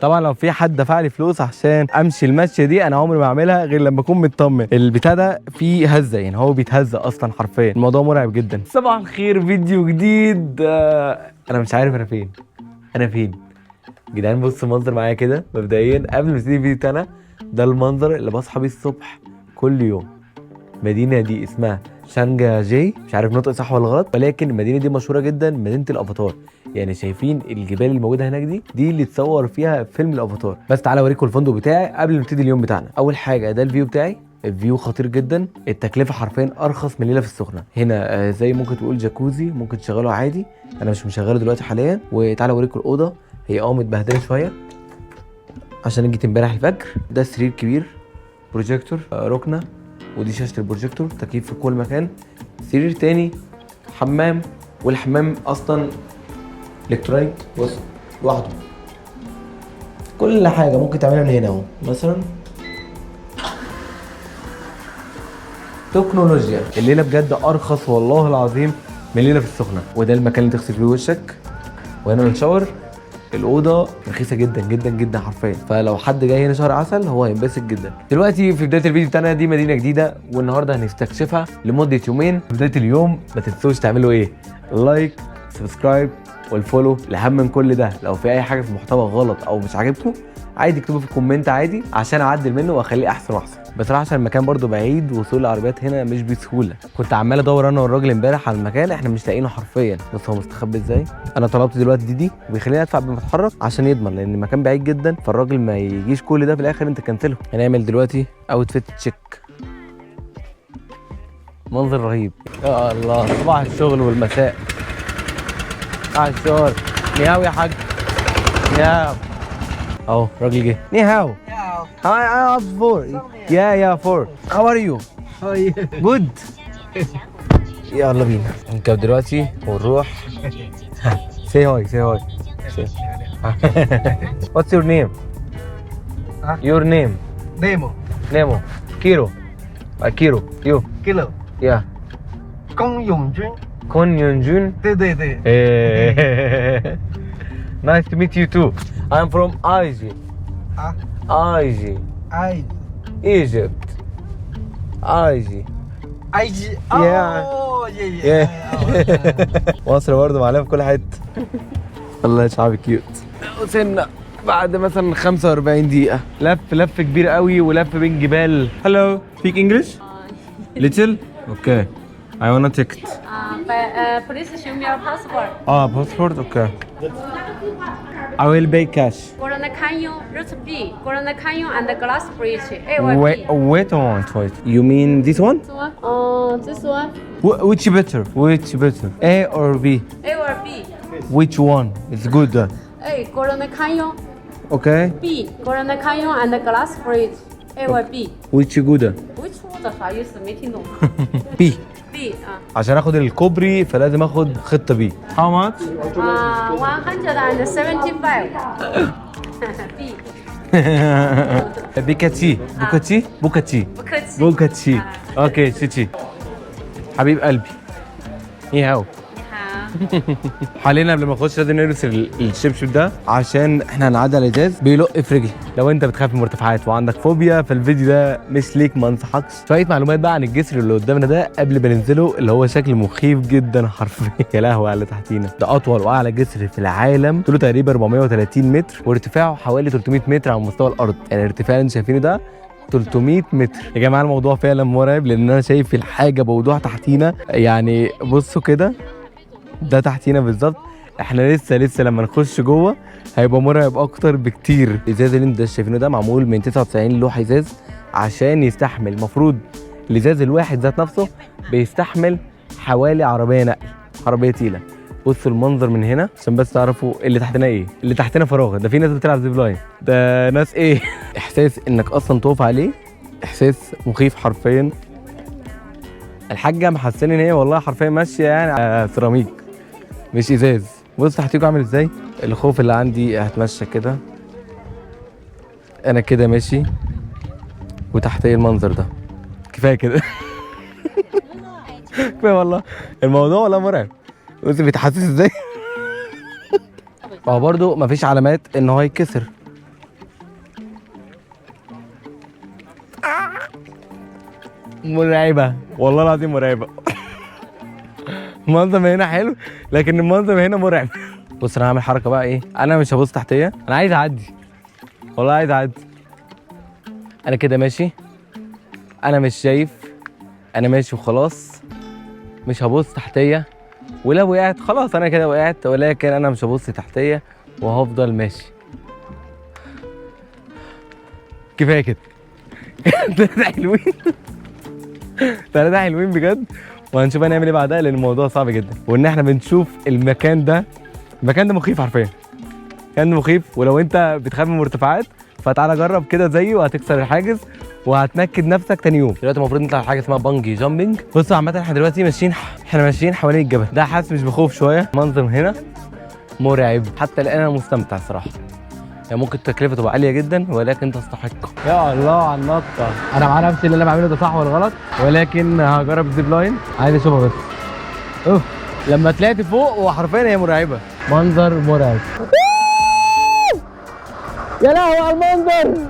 طبعا لو في حد دفع لي فلوس عشان امشي المشية دي انا عمري ما اعملها غير لما اكون مطمن. البتاع ده فيه هزه، يعني هو بيتهز اصلا حرفيا، الموضوع مرعب جدا. صباح الخير، فيديو جديد. انا مش عارف انا فين، انا فين جدعان. بصوا المنظر معايا كده مبدئيا قبل ما نبتدي الفيديو بتاعنا. ده المنظر اللي بصحى بيه الصبح كل يوم. المدينة دي اسمها شانجاجي، مش عارف نطق صح ولا غلط، ولكن المدينة دي مشهورة جدا، مدينة الافاتار. يعني شايفين الجبال الموجودة هناك دي اللي اتصور فيها فيلم الافاتار. بس تعالى اوريكم الفندق بتاعي قبل ما نبتدي اليوم بتاعنا. اول حاجة ده ال view بتاعي، ال view خطير جدا. التكلفة حرفيا ارخص من ليلة في السخنة. هنا زي ممكن تقول جاكوزي، ممكن تشغله عادي، انا مش مشغله دلوقتي حاليا. وتعالى اوريكم الاوضة، هي متبهدله شوية عشان جيت امبارح الفجر. ده سرير كبير، بروجيكتور، ركنه، ودي شاشة البروجيكتور، تكييف في كل مكان، سرير تاني، حمام، والحمام اصلا electronic، بص لوحده. كل حاجة ممكن تعملها من هنا اهو. مثلا تكنولوجيا. الليلة بجد ارخص والله العظيم من ليلة في السخنة. وده المكان اللي تغسل فيه وشك، وهنا ال shower. الاوضة رخيصة جدا جدا جدا حرفيا، فلو حد جاي هنا شهر عسل هو هينبسط جدا. دلوقتي في بداية الفيديو بتاعنا، دي مدينة جديدة والنهارده هنستكشفها لمدة يومين. في بداية اليوم ما تنسوش تعملوا ايه؟ like، subscribe وال follow. الاهم من كل ده لو في اي حاجة في المحتوى غلط او مش عاجبكم عادي اكتبوا في ال comment عادي عشان اعدل منه واخليه احسن واحسن. بصراحة عشان المكان برضو بعيد وصول العربيات هنا مش بسهولة، كنت عمال ادور انا والراجل امبارح على المكان، احنا مش لاقيينه حرفيا. بص هو مستخبي ازاي. انا طلبت دلوقتي ديدي وبيخليني ادفع بمتحرك عشان يضمن، لان المكان بعيد جدا فالراجل ما يجيش كل ده في الاخر انت كنسله. هنعمل دلوقتي outfit check. منظر رهيب يا الله. صباح الشغل والمساء، صباح الشغل. 你好 يا حاج، 你好. اهو راجل جه. 你好. Hi, I'm four. Yeah, yeah, four. How are you? Good. يلا بينا نركب دلوقتي ونروح. Say hi, say hi. Say. What's your name? Huh? Your name? Nemo. Nemo. Kiro. Kiro. You. Kilo. Yeah. 龚永军。 Kon Yunjun. 对对对。 Nice to meet you too. I'm from IG. 啊 IG. ，I Egypt. IG. I G. Yeah. 哦，耶耶。 مصر برضه معلمة في كل حتة. الله يا شعبي cute. وصلنا بعد مثلا 45 دقيقة لف لف كبير قوي ولف بين جبال. Hello, speak English? Little? Okay. I want a ticket. But please show me your passport. Passport, okay. I will pay cash. Grand Canyon, Route B, Grand Canyon and the Glass Bridge. A or Wait, B? wait a moment, wait. You mean this one? This one? This one. Which better? Which better? A or B? A or B? Which one is good? A, Grand Canyon. Okay. B, Grand Canyon and the Glass Bridge. A or B? Which good? Which 我的啥意思？没听懂。 B. B 啊。 عشان اخد الكوبري فلازم اخد خطة B. How much? 175. B. 不客气不客气不客气 不客气。 不客气. Okay, 谢谢. حبيب قلبي. 你好. 你好。 حاليا قبل ما نخش لازم نلبس الشبشب ده عشان احنا هنعدي على الازاز بيلق في رجلي. لو انت بتخاف من المرتفعات وعندك فوبيا فالفيديو ده مش ليك، ما انصحكش. شوية معلومات بقى عن الجسر اللي قدامنا ده قبل ما ننزله، اللي هو شكل مخيف جدا حرفيا. يا لهوي على اللي تحتينا. ده اطول واعلى جسر في العالم، طوله تقريبا 430 متر وارتفاعه حوالي 300 متر على مستوى الارض. يعني الارتفاع اللي انتم شايفينه ده 300 متر يا جماعة. الموضوع فعلا مرعب لان انا شايف الحاجة بوضوح تحتينا. يعني بصوا كده، ده تحتينا بالظبط. احنا لسه لما نخش جوه هيبقى مرعب اكتر بكتير. الازاز اللي انتوا شايفينه ده معمول من 99 لوح ازاز عشان يستحمل. المفروض الازاز الواحد ذات نفسه بيستحمل حوالي عربية نقل، عربية تقيلة. بصوا المنظر من هنا عشان بس تعرفوا اللي تحتنا ايه. اللي تحتنا فراغ، ده في ناس بتلعب zip line، ده ناس ايه. احساس انك اصلا تقف عليه احساس مخيف حرفيا. الحاجة محسساني ان هي والله حرفيا ماشية يعني على سيراميك مش ازاز. بص تحتيكوا عامل ازاي. الخوف اللي عندي هتمشى كده، انا كده ماشي وتحت ايه المنظر ده. كفاية كده. كفاية والله، الموضوع والله مرعب. بص بيتحسس ازاي. هو برضو مفيش علامات ان هو يتكسر. مرعبة والله العظيم مرعبة. المنظر من هنا حلو، لكن المنظر من هنا مرعب. بص انا هعمل حركة بقى ايه، انا مش هبص تحتيه، انا عايز اعدي والله عايز اعدي. انا كده ماشي، انا مش شايف، انا ماشي وخلاص، مش هبص تحتيه، ولو وقعت خلاص انا كده وقعت، ولكن انا مش هبص تحتيه وهفضل ماشي. كفاية كده. تلاتة حلوين، تلاتة حلوين بجد. وهنشوف هنعمل ايه بعدها لان الموضوع صعب جدا، وان احنا بنشوف المكان ده، المكان ده مخيف حرفيا، مكان مخيف. ولو انت بتخاف من المرتفعات فتعالى جرب كده زيي وهتكسر الحاجز وهتنكد نفسك تاني يوم. دلوقتي المفروض نطلع على حاجة اسمها bungee jumping. بصوا عامة احنا دلوقتي ماشيين، احنا ماشيين حوالين الجبل ده، حاسس مش بخوف شويه. منظر هنا مرعب حتى الان، انا مستمتع صراحة. يعني ممكن التكلفة تبقى عالية جدا ولكن تستحق. يا الله على النطه. انا ما اعرفش اللي انا بعمله ده صح ولا غلط، ولكن هجرب ال zip line، عايز اشوفها بس. اوف لما طلعت فوق وحرفيا هي مرعبه، منظر مرعب. يا لهوي على المنظر،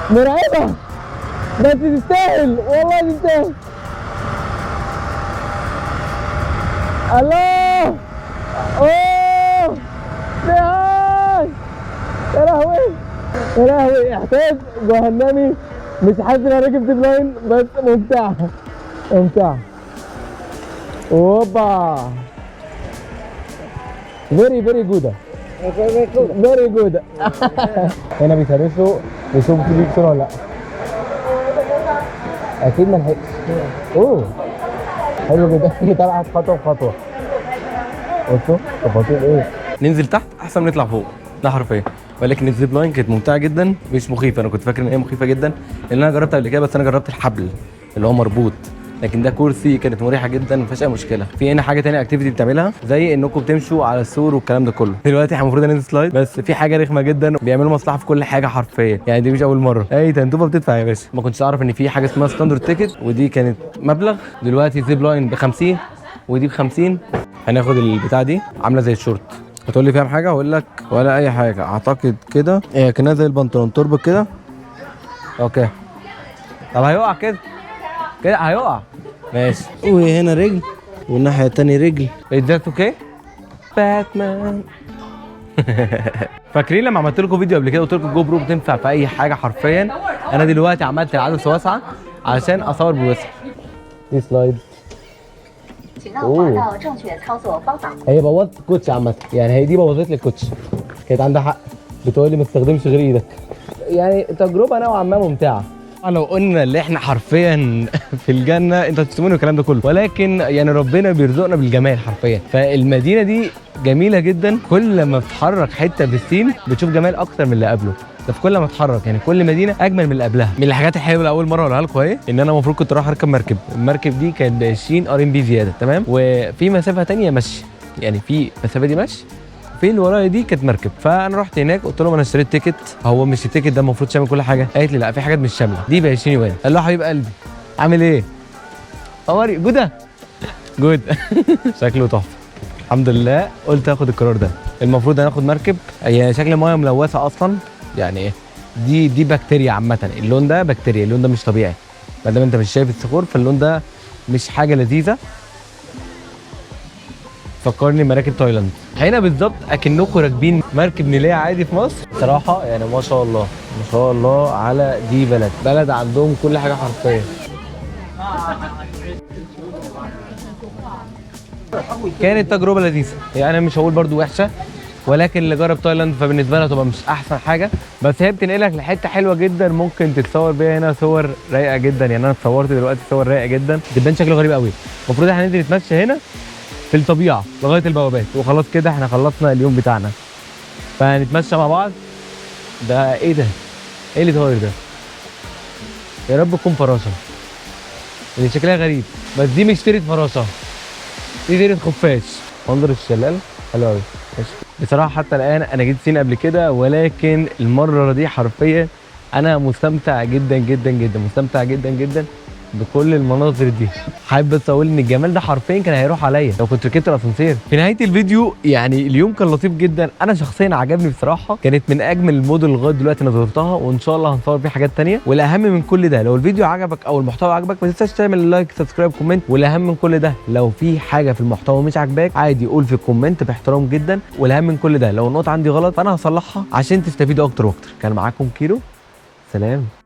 مرعبة بس تستاهل والله تستاهل. الله اوه يا لهوي يا لهوي، احساس جهنمي. مش حاسس ان انا راكب zip line بس ممتعة ممتعة. اوبا very very good very good. هنا بيسرسوا يشوفوا في بيكسر ولا لا. اكيد ما لحقش. اوه حلو جدا. متابعه خطوة بخطوة. بصوا تفاصيل ايه. ننزل تحت احسن من نطلع فوق ده حرفيا. ولكن ال zip line كانت ممتعة جدا، مش مخيفة. انا كنت فاكر ان هي مخيفة جدا لان انا جربت قبل كده، بس انا جربت الحبل اللي هو مربوط، لكن ده كرسي كانت مريحه جدا ما فيهاش اي مشكلة. في هنا حاجة تانية activity بتعملها زي انكم بتمشوا على السور والكلام ده كله. دلوقتي احنا المفروض ننزل slide، بس في حاجة رخمة جدا، بيعملوا مصلحة في كل حاجة حرفيا، يعني دي مش اول مرة. اي تنتوفه بتدفع يا باشا. ما كنتش اعرف ان في حاجة اسمها standard ticket، ودي كانت مبلغ. دلوقتي zip line ب 50 ودي ب 50. هناخد البتاع دي عامله زي الشورت. هتقول لي فاهم حاجة؟ هقول لك ولا اي حاجة. اعتقد كده هي كانها زي البنطلون تربط كده. okay طب هيقع كده كده هيقع ماشي. وهنا رجل والناحية التانية رجل. Is that okay؟ باتمان. فاكرين لما عملت لكم فيديو قبل كده قلت لكم GoPro بتنفع في اي حاجة حرفيا؟ انا دلوقتي عملت العدسة واسعة عشان اصور بوسع. دي slide. 请让滑道正确操作方法。 هي بوظت الكوتش عامة، يعني هي دي بوظت لي الكوتش. كانت عندها حق بتقول لي ما تستخدمش غير ايدك. يعني تجربه نوعا ما ممتعة. لو قلنا اللي احنا حرفيا في الجنة انتوا هتشتموني والكلام ده كله، ولكن يعني ربنا بيرزقنا بالجمال حرفيا. فالمدينه دي جميلة جدا، كل ما بتتحرك حتة في الصين بتشوف جمال اكتر من اللي قبله. ده في كل ما اتحرك، يعني كل مدينة اجمل من اللي قبلها. من الحاجات الحلوة اللي اول مرة اقولها لكم اهي، ان انا المفروض كنت اروح اركب مركب، المركب دي كانت ب 20 RMB زيادة تمام، وفي مسافة ثانية مشي، يعني في مسافة دي مشي، في اللي ورايا دي كانت مركب. فانا رحت هناك قلت لهم انا اشتريت ticket، هو مش ال ticket ده المفروض شامل كل حاجة؟ قالت لي لا في حاجات مش شاملة، دي ب 20 يوان. قال له حبيب قلبي عامل ايه؟ how are you good good. شكله تحفة الحمد لله. قلت اخد القرار ده. المفروض هناخد مركب، هي شكل المايه ملوثة اصلا، يعني دي بكتيريا عامة، اللون ده بكتيريا، اللون ده مش طبيعي، ما دام انت مش شايف الصخور فاللون ده مش حاجة لذيذة. فكرني مراكب تايلاند هنا بالظبط، اكنكم راكبين مركب نيليه عادي في مصر صراحة. يعني ما شاء الله ما شاء الله على دي بلد، بلد عندهم كل حاجة حرفيا. كانت تجربه لذيذة، يعني انا مش هقول برضو وحشة، ولكن اللي جرب تايلاند فبالنسبه لها تبقى مش احسن حاجة، بس هي بتنقلك لحته حلوة جدا ممكن تتصور بيها هنا صور رايقة جدا. يعني انا اتصورت دلوقتي صور رايقة جدا. دبان شكله غريب قوي. المفروض احنا ننزل نتمشى هنا في الطبيعة لغاية البوابات وخلاص كده احنا خلصنا اليوم بتاعنا، فهنتمشى مع بعض. ده ايه ده؟ ايه اللي طاير ده؟ يا رب تكون فراشه، اللي شكلها غريب، بس دي مش طيره فراشه، دي طيره خفاش. منظر الشلال حلو قوي. ماشي. بصراحة حتى الان انا جيت الصين قبل كده، ولكن المرة دي حرفيا انا مستمتع جدا جدا جدا، مستمتع جدا جدا بكل المناظر دي. حابب بس اقول ان الجمال ده حرفيا كان هيروح عليا لو كنت ركبت الاسانسير. في نهاية الفيديو يعني اليوم كان لطيف جدا، انا شخصيا عجبني بصراحة، كانت من اجمل المدن لغاية دلوقتي انا زرتها، وان شاء الله هنصور فيه حاجات تانية. والاهم من كل ده لو الفيديو عجبك او المحتوى عجبك ما تنساش تعمل like subscribe comment. والاهم من كل ده لو في حاجة في المحتوى مش عاجباك عادي قول في ال comment باحترام جدا. والاهم من كل ده لو النقطة عندي غلط فانا هصلحها عشان تستفيدوا اكتر واكتر. كان معاكم كيرو، سلام.